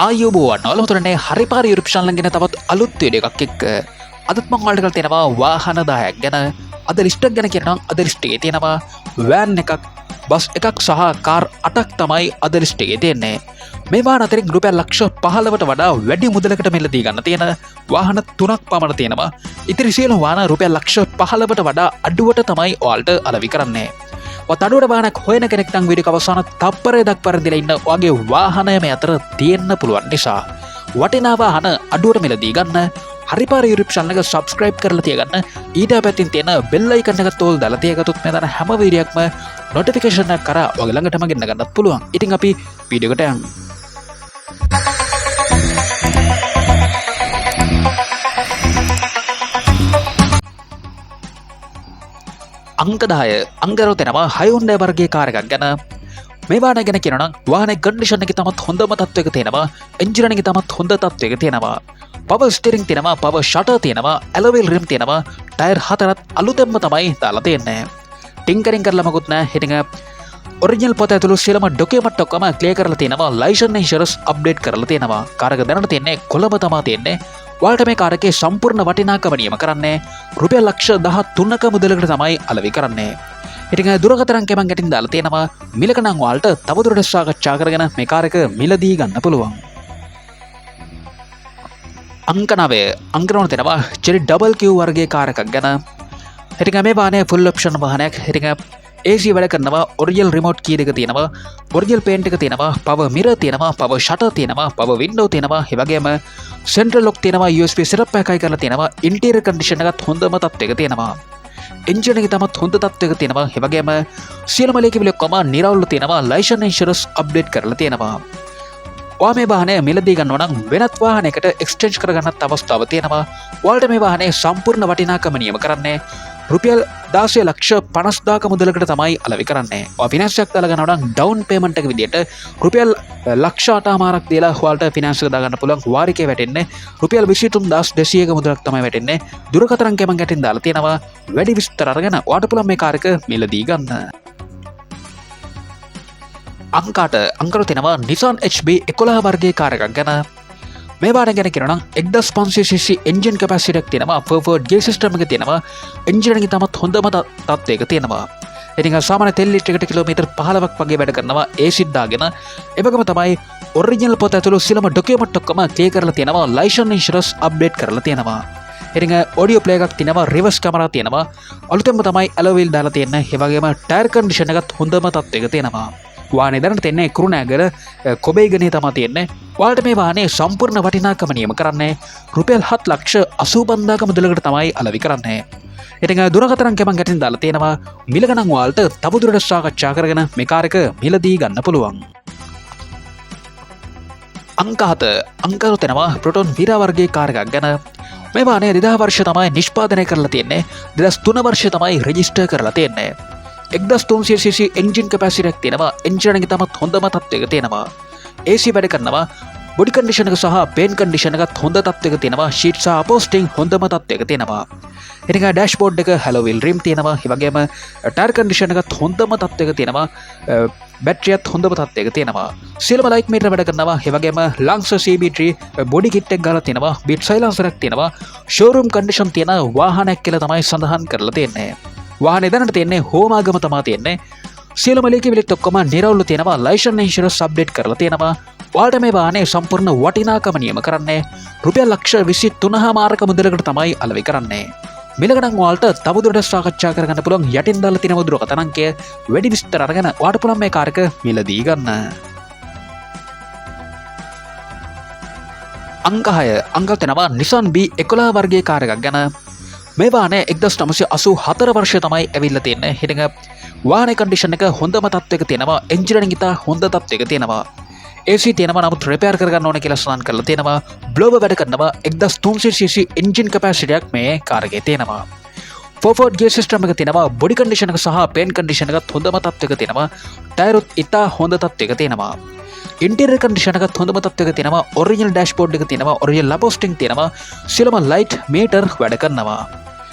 ආයුබෝවන් ඔයාලා හරි පාර යූටියුබ් චැනල් ගැන තවත් අලුත් වීඩියෝ එකක් එක්ක. අදත් මම ඔයාලට කරලා තියෙනවා වාහන 10ක් ගැන. අද ලිස්ට් එක ගැන කියනවා නම් අද ලිස්ට් එකේ තියෙනවා වෑන් එකක්, බස් එකක් සහ කාර් 8ක් තමයි අද ලිස්ට් එකේ තියෙන්නේ. මේ වාහන අතරින් රුපියල් ලක්ෂ 15ට වඩා වැඩි මුදලකට මිලදී ගන්න තියෙන වාහන 3ක් පමණ තියෙනවා. ඉතිරි සියලුම වාහන රුපියල් ලක්ෂ 15ට වඩා අඩුවට තමයි ඔයාලට අලෙවි කරන්නේ. අඩුවට වාහනයක් හොයන කෙනෙක් නම් වීඩියෝ එක අවසාන තප්පරය දක්වා රැඳිලා ඉන්න ඔයාගේ වාහනය මේ අතර තියෙන්න පුළුවන් නිසා වටිනා වාහන අඩුවට මිලදී ගන්න හරි පාර යූටියුබ් චැනල් එක සබ්ස්ක්‍රයිබ් කරලා තියාගන්න. ඊට පැත්තෙන් තියෙන බෙල් අයිකන් එකත් ඕල් දාලා තියාගත්තොත් මේ දාන හැම වීඩියෝ එකක්ම නොටිෆිකේෂන් එකක් කරා ඔයාගේ ළඟටම ගෙන්න ගන්නත් පුළුවන්. ඉතින් අපි වීඩියෝ එකට යමු. අංක 10 අංගරෝ තෙනවා Hyundai වර්ගයේ කාර් එකක් ගැන. මේ වාහනය ගැන කියනවා නම් වාහනේ කන්ඩිෂන් එක තමත් හොඳම තත්ත්වයක තියෙනවා. එන්ජින් එක තමත් හොඳ තත්ත්වයක තියෙනවා. පවර් ස්ටියරින් තියෙනවා, පවර් ෂටර් තියෙනවා, ඇලොයි වීල් රිම් තියෙනවා, ටයර් හතරත් අලුතෙන්ම තමයි දාලා තියෙන්නේ. ටින්කරින් කරලා මොකුත් නෑ. ඉතින් ඔරිජිනල් පොත ඇතුළු සියලුම ඩොකියුමන්ට් ඔක්කොම ක්ලියර් කරලා තියෙනවා. ලයිසන් ඉන්ෂුරන්ස් අප්ඩේට් කරලා තියෙනවා. කාර් එක දැනට තියෙන්නේ කොළඹ තමා තියෙන්නේ. ඔයාලට මේ කාර් එකේ සම්පූර්ණ වටිනාකම නියම කරන්නේ රුපියල් ලක්ෂ 13ක මුදලකට තමයි අලෙවි කරන්නේ. ඉතින් දුරකථන අංකය මං ගැටින් දාලා තියෙනවා. මිලක නම් ඔයාලට තවදුරටත් සාකච්ඡා කරගෙන මේ කාර් එක මිලදී ගන්න පුළුවන්. අංක 9 අංක 9 තියෙනවා චෙරි ඩබල් කිව් වර්ගයේ කාර් එකක් ගැන. ඉතින් මේ වාහනය ෆුල් ඔප්ෂන් වාහනයක්. ඉතින් AC වැඩ කරනවා, ඔරිජිනල් රිමෝට් කී දෙක තියෙනවා, ඔරිජිනල් පේන්ට් එක තියෙනවා, පවර් මිරර් තියෙනවා, පවර් ෂටර් තියෙනවා, පවර් වින්ඩෝ තියෙනවා, ඒ වගේම සෙන්ට්‍රල් ලොක් තියෙනවා, USB setup එකයි කරලා තියෙනවා, ඉන්ටීරියර් කන්ඩිෂන් එකත් හොඳම තත්ත්වයක තියෙනවා. එන්ජින් එක තමත් හොඳ තත්ත්වයක තියෙනවා. ඒ වගේම සියලුම ලියකියවිලි ඔක්කොම නිරවුල්ව තියෙනවා, ලයිසන් ඉන්ෂුරන්ස් අප්ඩේට් කරලා තියෙනවා. ඔයා මේ වාහනය මිලදී ගන්නවා නම් වෙනත් වාහනයකට එක්ස්චේන්ජ් කරගන්නත් අවස්ථාව තියෙනවා. ඔයාලට මේ වාහනේ සම්පූර්ණ වටිනාකම නියම කරන්නේ රුපියල් 16 ලක්ෂ 50,000ක මුදලකට තමයි අලෙවි කරන්නේ. ඔයා ෆිනෑන්ස් එකක් දාලා ගන්නවා නම් ඩවුන් පේමන්ට් එක විදියට රුපියල් ලක්ෂ අටහමාරක් දීලා ඔයාලට ෆිනෑන්ස් එක දාගන්න පුළුවන්. වාරිකේ වැටෙන්නේ රුපියල් 23,200ක මුදලක් තමයි වැටෙන්නේ. දුරකථන අංකය මං ගැටින් දාලා තියෙනවා. වැඩි විස්තර අරගෙන ඔයාට පුළුවන් මේ කාර් එක මිලදී ගන්න. අංක 8 අංකර තියෙනවා Nissan HB 11 වර්ගයේ කාර් එකක් ගැන. මේ වාහන ගැන කියනවා නම් 1500 cc engine capacity එකක් තියෙනවා, ෆෝවර්ඩ් ගියර් සිස්ටම් එක තියෙනවා, එන්ජින් එක තමත් හොඳම තත්ත්වයක තියෙනවා. ඉතින් සාමාන්‍ය තෙල් ලීටරයකට කිලෝමීටර් 15ක් වගේ වැඩ කරනවා AC දාගෙන. ඒ වගේම තමයි ඔරිජිනල් පොත ඇතුළු සියලුම ඩොකියුමන්ට් ඔක්කොම ක්ලියර් කරලා තියෙනවා, ලයිසන් ඉන්ෂුරන්ස් අප්ඩේට් කරලා තියෙනවා. ඉතින් ඔඩියෝ ප්ලේ එකක් තියෙනවා, රිවර්ස් කැමරා තියෙනවා, අලුතෙන්ම තමයි ඇලොයි වීල් දාලා තියෙන්නේ. ඒ වගේම ටයර් කන්ඩිෂන් එකත් හොඳම තත්ත්වයක තියෙනවා. වාහනේ දැනට තියෙන්නේ කුරුණෑගල කොබේගනේ තමා තියෙන්නේ. ඔයාලට මේ වාහනේ සම්පූර්ණ වටිනාකම නියම කරන්නේ රුපියල් 7 ලක්ෂ 85,000ක මුදලකට තමයි අලෙවි කරන්නේ. ඉතින් දුරකථන අංකය මං ගැටින් දාලා තියෙනවා. මිල ගණන් ඔයාලට තවදුරටත් සාකච්ඡා කරගෙන මේ කාර් එක මිලදී ගන්න පුළුවන්. අංක 7 අංක 7 තියෙනවා ප්‍රොටෝන් වීරා වර්ගයේ කාර් එකක් ගැන. මේ වාහනය 2000 වර්ෂ තමයි නිෂ්පාදනය කරලා තියෙන්නේ. 2003 වර්ෂ තමයි රෙජිස්ටර් කරලා තියෙන්නේ. 1300 cc engine capacity එකක් තියෙනවා. එන්ජින් එක තමත් හොඳම තත්ත්වයක තියෙනවා. AC වැඩ කරනවා. බොඩි කන්ඩිෂන් එක සහ පේන්ට් කන්ඩිෂන් එකත් හොඳ තත්ත්වයක තියෙනවා. ෂීට් සහ අපෝස්ටිං හොඳම තත්ත්වයක තියෙනවා. ඉතින් ඩෑෂ්බෝඩ් එක ඇලොයි වීල් රිම් තියෙනවා. ඒ වගේම ටයර් කන්ඩිෂන් එකත් හොඳම තත්ත්වයක තියෙනවා. බැටරියත් හොඳම තත්ත්වයක තියෙනවා. සියලුම ලයිට් මීටර වැඩ කරනවා. ඒ වගේම ලංසර් CB3 body කිට් එක ගහලා තියෙනවා. බිට් සයිලන්සර් එකක් තියෙනවා. ෂෝරූම් කන්ඩිෂන් තියෙන වාහනයක් කියලා තමයි සඳහන් කරලා තියෙන්නේ. වාහනේ දැනට තියෙන්නේ හෝමාගම තමා තියෙන්නේ. සියලුම ලියකියවිලිත් ඔක්කොම නිරවුල්ව තියෙනවා. ලයිසන් ඉන්ෂුරන්ස් අප්ඩේට් කරලා තියෙනවා. ඔයාලට මේ වාහනේ සම්පූර්ණ වටිනාකම නියම කරන්නේ රුපියල් ලක්ෂ 23.5ක මුදලකට තමයි අලෙවි කරන්නේ. මිල ගණන් ඔයාලට තවදුරටත් සාකච්ඡා කරගන්න පුළුවන් යටින් දාලා තියෙන දුරකථන අංකය වැඩි විස්තර අරගෙන ඔයාලට පුළුවන් මේ කාර් එක මිලදී ගන්න. අංක 6 අංක තියෙනවා Nissan B11 වර්ගයේ කාර් එකක් ගැන. මේ වාහනය 1984 වර්ෂය තමයි ඇවිල්ලා තියෙන්නේ. ඉතින් වාහනේ කන්ඩිෂන් එක හොඳම තත්ත්වයක තියෙනවා. එන්ජින් එක ඉතා හොඳ තත්ත්වයක තියෙනවා. AC තියෙනවා, නමුත් රිපෙයාර් කරගන්න ඕන කියලා සඳහන් කරලා තියෙනවා. බ්ලෝවර් වැඩ කරනවා. 1300 cc engine capacity එකක් මේ කාර් එකේ තියෙනවා. ෆෝවර්ඩ් ගියර් සිස්ටම් එක තියෙනවා. බොඩි කන්ඩිෂන් එක සහ පේන්ට් කන්ඩිෂන් එකත් හොඳම තත්ත්වයක තියෙනවා. ටයරුත් ඉතා හොඳ තත්ත්වයක තියෙනවා. ඉන්ටීරියර් කන්ඩිෂන් එකත් හොඳම තත්ත්වයක තියෙනවා. ඔරිජිනල් ඩෑෂ්බෝඩ් එක තියෙනවා. ඔරිජිනල් අපෝස්ටිං තියෙනවා. සියලුම ලයිට් මීටර් වැඩ කරනවා.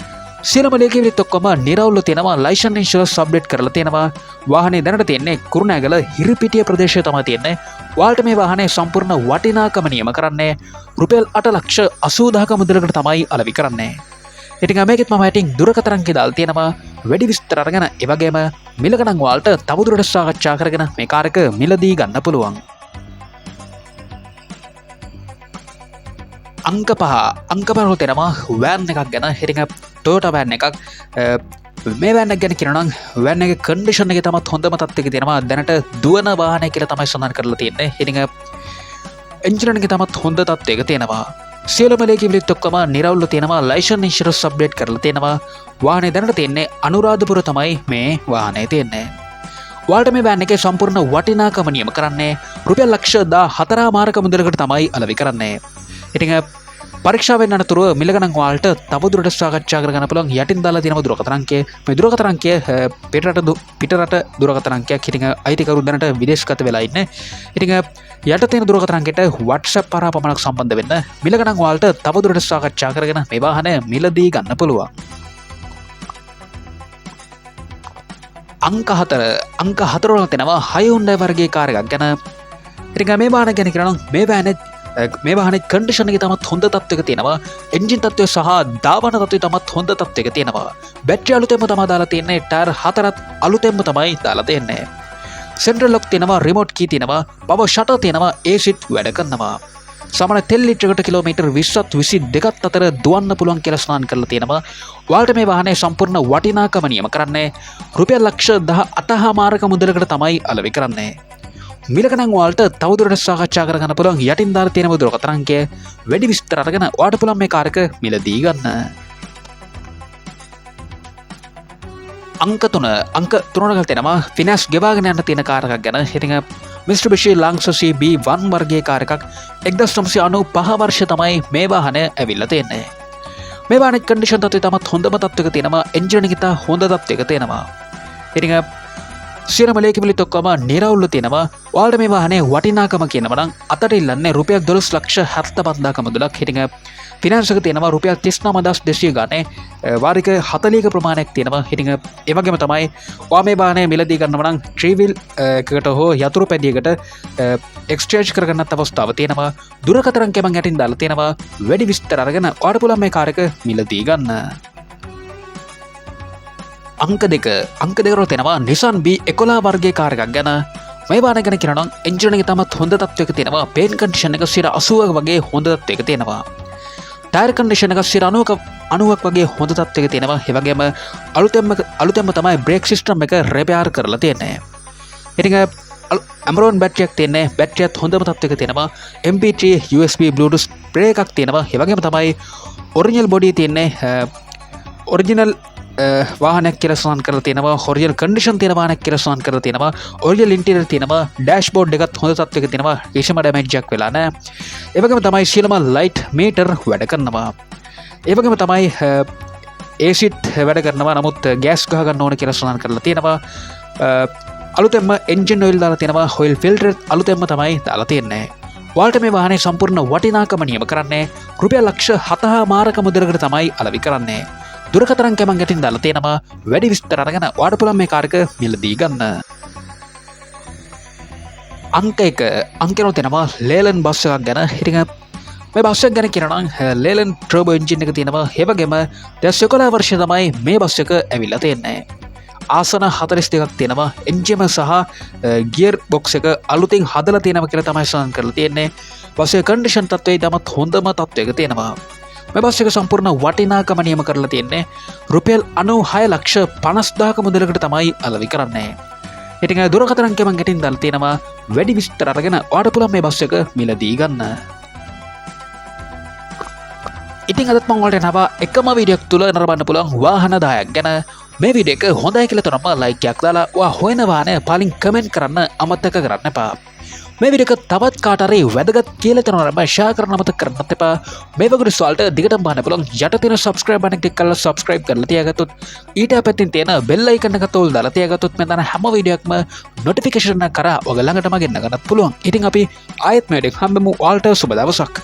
සියලුම ලියකියවිලිත් ඔක්කොම නිරවුල්ව තියෙනවා. ලයිසන් ඉන්ෂුරන්ස් අප්ඩේට් කරලා තියෙනවා. වාහනේ දැනට තියෙන්නේ කුරුණෑගල හිරිපිටිය ප්‍රදේශය තමයි තියෙන්නේ. ඔයාලට මේ වාහනේ සම්පූර්ණ වටිනාකම නියම කරන්නේ රුපියල් 8 ලක්ෂ 80,000ක මුදලකට තමයි අලෙවි කරන්නේ. ඉතින් මේකෙත් මම යටින් දුරකථන අංකය දාලා තියෙනවා. වැඩි විස්තර අරගෙන ඒ වගේම මිල ගණන් ඔයාලට තවදුරටත් සාකච්ඡා කරගෙන මේ කාර් එක මිලදී ගන්න පුළුවන්. අංක 5. අංක 5 තියෙනවා වෑන් එකක් ගැන. ඉතින් ටොයෝටා වෑන් එකක්. මේ වෑන් එක ගැන කියනවා නම් වෑන් එකේ කන්ඩිෂන් එක තමත් හොඳම තත්ත්වයක තියෙනවා. දැනට දුවන වාහනය කියලා තමයි සඳහන් කරලා තියෙන්නේ. ඉතින් එන්ජින් එක තමත් හොඳ තත්ත්වයක තියෙනවා. සියලුම ලියකියවිලිත් ඔක්කොම නිරවුල්ව තියෙනවා. ලයිසන් ඉන්ෂුරන්ස් අප්ඩේට් කරලා තියෙනවා. වාහනේ දැනට තියෙන්නේ අනුරාධපුර තමයි මේ වාහනේ තියෙන්නේ. ඔයාලට මේ වෑන් එකේ සම්පූර්ණ වටිනාකම නියම කරන්නේ රුපියල් ලක්ෂ 14.5ක මුදලකට තමයි අලෙවි කරන්නේ. ඉතින් පරීක්ෂාවෙන් අනතුරුව මිල ගණන් ඔයාලට තවදුරටත් සාකච්ඡා කරගන්න පුළුවන්. යටින් දාලා තියෙන දුරකථන අංකය. මේ දුරකථන අංකය පිටරට දුරකථන අංකයක්. ඉතින් අයිතිකරු දැනට විදේශගත වෙලා ඉන්නේ. ඉතින් යට තියෙන දුරකථන අංකයට WhatsApp හරහා පමණක් සම්බන්ධ වෙන්න. මිල ගණන් ඔයාලට තවදුරටත් සාකච්ඡා කරගෙන මේ වාහනය මිලදී ගන්න පුළුවන්. අංක 4. අංක 4 වල තියෙනවා Hyundai වර්ගයේ කාර් එකක් ගැන. ඉතින් මේ වාහන ගැන කියනවා නම් මේ වාහනේ කන්ඩිෂන් එක තමත් හොඳ තත්ත්වයක තියෙනවා. එන්ජින් තත්ත්වය සහ ධාවන තත්ත්වය තමත් හොඳ තත්ත්වයක තියෙනවා. බැටරි අලුතෙන්ම තමා දාලා තියෙන්නේ. ටයර් 4ත් අලුතෙන්ම තමයි දාලා තියෙන්නේ. සෙන්ට්‍රල් ලොක් තියෙනවා, රිමෝට් කී තියෙනවා, පවර් ෂටර් තියෙනවා, ඒසිත් වැඩ කරනවා. සාමාන්‍ය තෙල් ලීටරයකට කිලෝමීටර් 20ත් 22ත් අතර දුවන්න පුළුවන් කියලා සඳහන් කරලා තියෙනවා. ඔයාලට මේ වාහනේ සම්පූර්ණ වටිනාකම නියම කරන්නේ රුපියල් ලක්ෂ 18.5ක මුදලකට තමයි අලෙවි කරන්නේ. මිල ගණන් ඔයාලට තවදුරටත් සාකච්ඡා කරගන්න පුළුවන්. යටින් දාලා තියෙන දුරකථන අංකය වැඩි විස්තර අරගෙන ඔයාලට පුළුවන් මේ කාර් එක මිලදී ගන්න. අංක 3. අංක 3 වල තියෙනවා ෆිනෑන්ස් ගෙවාගෙන යන්න තියෙන කාර් එකක් ගැන. ඉතින් Mitsubishi Lancer CB1 වර්ගයේ කාර් එකක් 1995 වර්ෂ තමයි මේ වාහනය ඇවිල්ලා තියෙන්නේ. මේ වාහනේ කන්ඩිෂන් තත්ත්වය තමත් හොඳම තත්ත්වයක තියෙනවා. එන්ජින් එක ඉතා හොඳ තත්ත්වයක තියෙනවා. ඉතින් සියලුම ලේඛිවිලිත් ඔක්කොම නිරවුල්ව තියෙනවා. ඔයාලට මේ වාහනේ වටිනාකම කියනවා නම් අතට ඉල්ලන්නේ රුපියල් දොළොස් ලක්ෂ හැත්තපත්දාක මුදලක්. ඉතින් ෆිනෑන්ස් එක තියෙනවා රුපියල් 39200 ගානේ වාරික 40ක ප්‍රමාණයක් තියෙනවා. ඉතින් ඒ වගේම තමයි ඔයා මේ වාහනේ මිලදී ගන්නවා නම් ත්‍රිවිල් එකකට හෝ යතුරු පැදියකට එක්ස්චේන්ජ් කරගන්නත් අවස්ථාව තියෙනවා. දුරකථන අංකය මං යටින් දාලා තියෙනවා. වැඩි විස්තර අරගෙන ඔයාලට පුළුවන් මේ කාර් එක මිලදී ගන්න. අංක 2. අංක දෙක වල තියෙනවා Nissan B11 වර්ගයේ කාර් එකක් ගැන. මේ වාහන ගැන කියනවා නම් එන්ජින් එක තමත් හොඳ තත්ත්වයක තියෙනවා. පේන්ට් කන්ඩිෂන් එක සියයට අසූවක වගේ හොඳ තත්ත්වයක තියෙනවා. ටයර් කන්ඩිෂන් එක සියයට අනූවක් වගේ හොඳ තත්ත්වයක තියෙනවා. ඒ වගේම අලුතෙන්ම තමයි බ්‍රේක් සිස්ටම් එක රිපෙයාර් කරලා තියෙන්නේ. ඉතින් ඇමරෝන් බැටරියක් තියෙන්නේ. බැටරියත් හොඳම තත්ත්වයක තියෙනවා. MP3 USB Bluetooth play එකක් තියෙනවා. ඒ වගේම තමයි ඔරිජිනල් බොඩි තියෙන්නේ. ඔරිජිනල් වාහනයක් කියලා සඳහන් කරලා තියෙනවා. ඔරිජිනල් කන්ඩිෂන් තියෙන වාහනයක් කියලා සඳහන් කරලා තියෙනවා. ඔරිජිනල් ඉන්ටීරියර් තියෙනවා. ඩෑෂ්බෝඩ් එකත් හොඳ තත්ත්වයක තියෙනවා. කිසිම ඩැමේජ් එකක් වෙලා නැහැ. ඒ වගේම තමයි සියලුම ලයිට් මීටර් වැඩ කරනවා. ඒ වගේම තමයි ඒසිත් වැඩ කරනවා. නමුත් ගෑස් ගහ ගන්න ඕන කියලා සඳහන් කරලා තියෙනවා. අලුතෙන්ම එන්ජින් ඔයිල් දාලා තියෙනවා. ඔයිල් ෆිල්ටර් අලුතෙන්ම තමයි දාලා තියෙන්නේ. ඔයාලට මේ වාහනේ සම්පූර්ණ වටිනාකම නියම කරන්නේ රුපියල් ලක්ෂ හතහමාරක මුදලකට තමයි අලෙවි කරන්නේ. දුරකථන අංකය මං යටින් දාලා තියෙනවා. වැඩි විස්තර අරගෙන ඔයාලට පුළුවන් මේ කාර් එක මිලදී ගන්න. අංක 1. අංක 1 තියෙනවා ලේලන් බස් එකක් ගැන. ඉතින් මේ බස් එක ගැන කියනවා නම් ලේලන් ටර්බෝ එන්ජින් එක තියෙනවා. ඒ වගේම 2011 වර්ෂයේ තමයි මේ බස් එක ඇවිල්ලා තියෙන්නේ. ආසන 42ක් තියෙනවා. එන්ජිම සහ ගියර් බොක්ස් එක අලුතින් හදලා තියෙනවා කියලා තමයි සඳහන් කරලා තියෙන්නේ. බස් එකේ කන්ඩිෂන් තත්ත්වය ඉතාමත් හොඳම තත්ත්වයක තියෙනවා. මේ බස් එක සම්පූර්ණ වටිනාකම නියම කරලා තියෙන්නේ රුපියල් අනූහය ලක්ෂ පනස්දාහක මුදලකට තමයි අලෙවි කරන්නේ. ඉතින් අය දුරකථන අංකය මං ගැටින් දාලා තියෙනවා. වැඩි විස්තර අරගෙන ඔයාලට පුළුවන් මේ බස් එක මිලදී ගන්න. ඉතින් අදත් මං ඔයාලට එනවා එකම වීඩියෝ එකක් තුල නරඹන්න පුළුවන් වාහන 10ක් ගැන. මේ වීඩියෝ එක හොඳයි කියලා තුනම ලයික් එකක් දාලා ඔයා හොයන වාහනය පලින් කමෙන්ට් කරන්න අමතක කරන්න එපා. මේ වීඩියෝ එක තවත් කාට හරි වැදගත් කියලා හිතනවා නම් ෂෙයා කරන්න අමතක කරන්නත් එපා. මේ වගේ වීඩියෝස් වලට දිගටම බලන්න පුළුවන් යට තියෙන සබ්ස්ක්‍රයිබ් බටන් එක ක්ලික් කරලා සබ්ස්ක්‍රයිබ් කරලා තියාගත්තොත් ඊට පැත්තෙන් තියෙන බෙල් අයිකන් එකත් ඕල් දාලා තියාගත්තොත් මේ දාන හැම වීඩියෝ එකක්ම නොටිෆිකේෂන් එක කරා ඔයාලා ළඟටම ගෙන්න ගන්නත් පුළුවන්. ඉතින් අපි ආයෙත් මේ වීඩියෝ එක හම්බෙමු. ඔයාලට සුබ දවසක්.